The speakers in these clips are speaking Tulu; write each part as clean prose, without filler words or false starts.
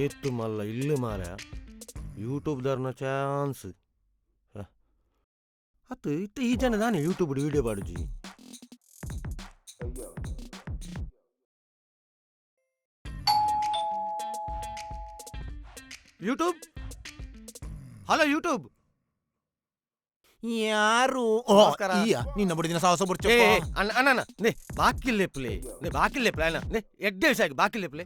ಏತು ಮಲ್ಲ ಇಲ್ಲು ಮಾರ ಯೂಟ್ಯೂಬ್ ದಾರ್ನ ಚಾನ್ಸ್ ಅತ್ತು ಇತ್ತ ಈ ಜನ ದಾನೆ ಯೂಟ್ಯೂಬ್ ವಿಡಿಯೋ ಪಾಡುಜಿ. YouTube, hello YouTube. ಯಾರು? ನಮಸ್ಕಾರ. ಈಯ ನಿನ್ನ ಬುಡಿದಿನ ಸಾಹಸ ಏ ಬುಡ್ಚಪ್ಪ. ಏ, ಅಣ್ಣ ಅಣ್ಣ ಅಣ್ಣ, ನೇ ಬಾಕಿಲ್ ಲೆಪ್ಲೆ, ನೇ ಬಾಕಿಲ್ ಲೆಪ್ಲೆ ಅಣ್ಣ, ನೇ ಎಡ್ಡೆ ವಿಷಯ ಬಾಕಿಲ್ ಲೆಪ್ಲೆ.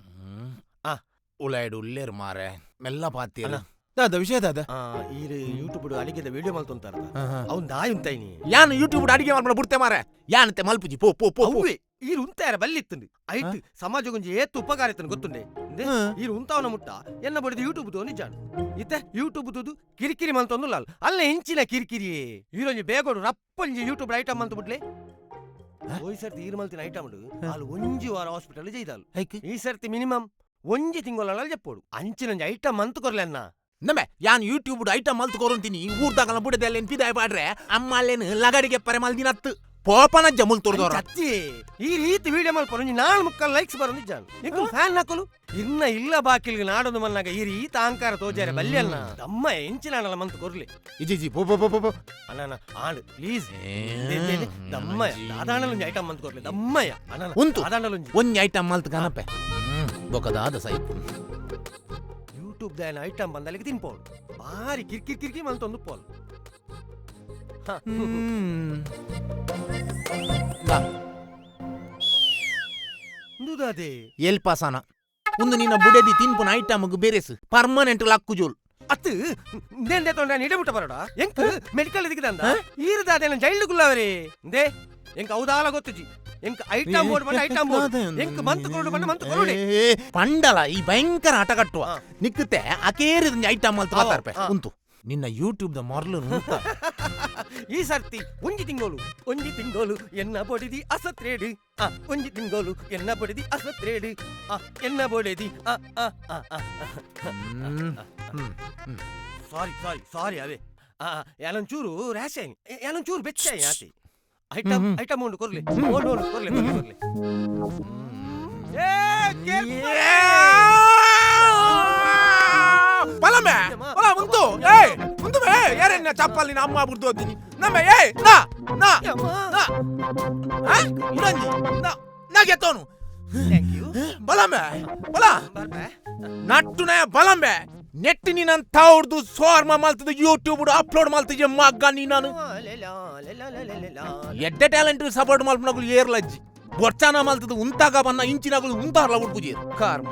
ಆ. ಉಲಾಯ್ಡು ಉಲ್ಲೇರು ಮಾರೆ ಮೆಲ್ಲ ಪಾತಿಯಲ್ಲ. ಅಣ್ಣ. ದಾದ ವಿಷಯ ದಾದ? ಆ, ಈರು ಯೂಟ್ಯೂಬ್ ಅಡಿಗೆದ ವಿಡಿಯೋ ಮಲ್ತೊಂತಾರ, ಅವ್ನ್ ದಾಯಿ ಉಂತಾಯ್ನಿ. ಯಾನ್ ಯೂಟ್ಯೂಬ್ ಅಡಿಗೆ ಮಾಡ್ಕೊಂಡು ಬಿಡ್ತೆ ಮಾರೆ, ಯಾನತೆ ಮಲ್ಪುಜಿ, ಪೋ ಪೋ ಪೋ ಪೋ. ಅವ್ವೆ ಈರು ಉಂತಾರ ಬಲ್ಲಿತ್ತುಂಡು ಐಟ್ ಸಮಾಜಗೊಂಜಿ ಏತ್ ಉಪಕಾರ ಇತ್ತುಂಡು ಗೊತ್ತುಂಡೆ. ಇಂದೆ ಈರು ಉಂತಾವನ ಮುಟ್ಟ ಎನ್ನ ಬಡಿದು ಯೂಟ್ಯೂಬ್ ತೋ ನಿಜಾನು ಇತ್ತೆ ಯೂಟ್ಯೂಬ್ ತೂದು ಕಿರಿಕಿರಿ ಮಲ್ತೊಂದು ಲಾಲ್ ಅಲ್ಲ ಇಂಚಿನ ಕಿರಿಕಿರಿ. ಈರೊಂಜಿ ಬೇಗೋಡು ರಪ್ಪೊಂಜಿ ಯೂಟ್ಯೂಬ್ ಐಟಮ್ ಮಲ್ತು ಬಿಡ್ಲೆ. ಓಯ್ ಸರ್ತಿ ಈರು ಮಲ್ತಿನ ಐಟಮ್ ಅಲ್ ಒಂಜಿ ವಾರ ಹಾಸ್ಪಿಟಲ್ ಜೈದಾಲ್. ಐಕ್? ಈ ಸರ್ತಿ ಮಿನಿಮಮ್ ಒಂಜಿ ತಿಂಗಳ ಜೆಪ್ಪೋಡು ಅಂಚಿನೊಂಜಿ ಐಟಮ್ ಮಂತ್ ಕೊರ್ಲೆ ಅನ್ನ. ನಮ್ಮೆ ಯಾನ್ ಯೂಟ್ಯೂಬ್ ಐಟಮ್ ಮಲ್ತು ಕೊರಂತೀನಿ, ಊರ್ದಾಗಲ ಬುಡದಲ್ಲೇನ್ ಪಿದಾಯ್ ಪಾಡ್ರೆ ಅಮ್ಮಲ್ಲೇನು ಲಗಡಿಗೆ ಪರೆ ಮಲ್ದಿನತ್ತು ಪೋಪನ ಜಮುಲ್ ತೋರ್ದೋರ. ಅಚ್ಚಿ ಈ ರೀತಿ ವಿಡಿಯೋ ಮಲ್ಪರು ಒಂಜಿ ನಾಲ್ ಮುಕ್ಕಲ್ ಲೈಕ್ಸ್ ಬರೋ ನಿಜಾನು ಎಂಕುಲು ಫ್ಯಾನ್ ಹಾಕಲು ಇನ್ನ ಇಲ್ಲ ಬಾಕಿಲ್ಗೆ ನಾಡೊಂದು ಮಲ್ನಾಗ ಈ ರೀತಿ ಅಹಂಕಾರ ತೋಜಾರೆ ಬಲ್ಯ ಅನ್ನ ದಮ್ಮ ಎಂಚಿನ ಮಂತ್ ಕೊರ್ಲೆ. ಇಜಿ ಪೋ ಪೋ ಪೋ ಪೋ, ಪೋ. ಅಣ್ಣ ಅಣ್ಣ ಆಂಡ್ ಪ್ಲೀಸ್ ದಮ್ಮಯ್ಯ ದಾದಾಣಲೊಂಜಿ ಐಟಮ್ ಮಂತ್ ಕೊರ್ಲೆ ದಮ್ಮಯ್ಯ ಅಣ್ಣ. ಉಂತು. ದಾದಾಣಲೊಂಜಿ. ಒಂಜಿ ಐಟಮ್ ಮಲ್ತು ಕನಪೆ ಬೊಕದಾದ ಸೈಪ್. ಯೂಟ್ಯೂಬ್ ದಾಯನ ಐಟಮ್ ಬಂದಲ್ಲಿಗೆ ತಿನ್ಪೋಡು ಬಾರಿ ಕಿರ್ಕಿರ್ ಕಿರ್ಕಿ ಮಲ್ತೊಂದು ಪೋಲ್. ದುದಾದೆ. ಎಲ್ಪಾಸನ ಒಂದು ನಿನ್ನ ಬುಡದಿ ತಿನ್ಪುನ ಐಟಮ್ಗೆ ಬೇರೆಸ್ ಪರ್ಮನೆಂಟ್ ಲಕ್ಕುಜೋಲ್. ಅತ್ತು ನೇಂದೆ ತೊಂಡ ನಿಡಬಿಟ್ಟ ಬರೋಡ ಎಂಕ್ ಮೆಡಿಕಲ್ ಇದಕ್ಕೆ ಈರದಾದೇನ ಜೈಲು ಗುಲ್ಲವರೇ ಇಂದೇ ಎಂಕ್ ಔದಾಲ ಗೊತ್ತುಜಿ. ಎಂಕ್ ಐಟಮ್ ಬೋರ್ಡ್ ಬಂಡ ಐಟಮ್ ಬೋರ್ಡ್, ಎಂಕ್ ಮಂತ್ ಕೊರಡು ಬಂಡ ಮಂತ್ ಕೊರಡೆ. ಪಂಡಲ ಈ ಭಯಂಕರ ಆಟ ಕಟ್ಟುವ ಆ. ನಿಕ್ಕುತ್ತೆ ಅಕೇರಿದ ಐಟಮ್ ಮಲ್ತು ಆವ, ಮಾತಾಡ್ಪೆ. ಆ. ಉಂತು ನಿನ್ನ ಯೂಟ್ಯೂಬ್ ದ ಮೊರಲು ಉಂತ. ಈ ಸರ್ತಿ ಒಂಜಿ ತಿಂಗೋಲು ಒಂಜಿ ತಿಂಗೋಲು ಎನ್ನ ಬೊಡಿದಿ ಅಸತ್ರೇಡು, ಆ ಒಂಜಿ ತಿಂಗೋಲು ಎನ್ನ ಬೊಡಿದಿ ಅಸತ್ರೇಡು, ಆ ಎನ್ನ ಬೊಡೆದಿ ಆ ಆ ಆ ಆ. ಸಾರಿ ಸಾರಿ ಸಾರಿ ಅವೇ ಆ ಯಾನೊಂಚೂರು ರ್ಯಾಶ್ ಆಯ್ನಿ, ಯಾನೊಂಚೂರು ಬೆಚ್ಚ ಆತಿ ಐಟಮ್. ಹ್ಮ್. ಐಟಮ್ ಉಂಡು ಕೊರ್ಲೆ, ಓಡು ಓಡು ಕೊರ್ಲೆ ಕೊರ್ಲೆ ಕೊರ್ಲೆ. ಏ ಕೇರ್ಪಡೆ! ಪಲಮೆ ಪಲ ಉಂತು, ಏಯ್ ಉಂತು ಬೇ, ಯಾರೆನ್ನ ಚಪ್ಪಲ್ ನಿನ್ನ ಅಮ್ಮ ಬುಡ್ದು ಹೋಗ್ತೀನಿ ನಮ್ಮ, ಏಯ್ ನಾ ನಾ. ಯಮ್ಮ. ನಾ ಆ? ಉರಂಜಿ ನಾ ನಾ ಗೆತ್ತೋನು. Thank you. ಬಲಮೆ ಬಲ. ಬರ್ಬೆ. ನಟ್ಟುನ ಬಲಂಬೆ ನೆಟ್ ನೀನನ್ ತಾವ್ರದು ಸೋರ್ಮ ಮಲ್ತದ ಯೂಟ್ಯೂಬ್ ಅಪ್ಲೋಡ್ ಮಲ್ತಜೆ ಮಗ್ಗ ನೀನಾನು. ಎಡ್ಡೆ ಟ್ಯಾಲೆಂಟ್ ಸಪೋರ್ಟ್ ಮಲ್ಪನಗುಲು ಏರ್ಲಜ್ಜಿ ಬೊಚ್ಚಾನ ಮಲ್ತದ ಉಂತಾಗ ಬನ್ನ ಇಂಚಿನಗುಲು ಉಂತಾರ್ಲ ಉಡ್ಪುಜಿ ಕಾರ್ಮ.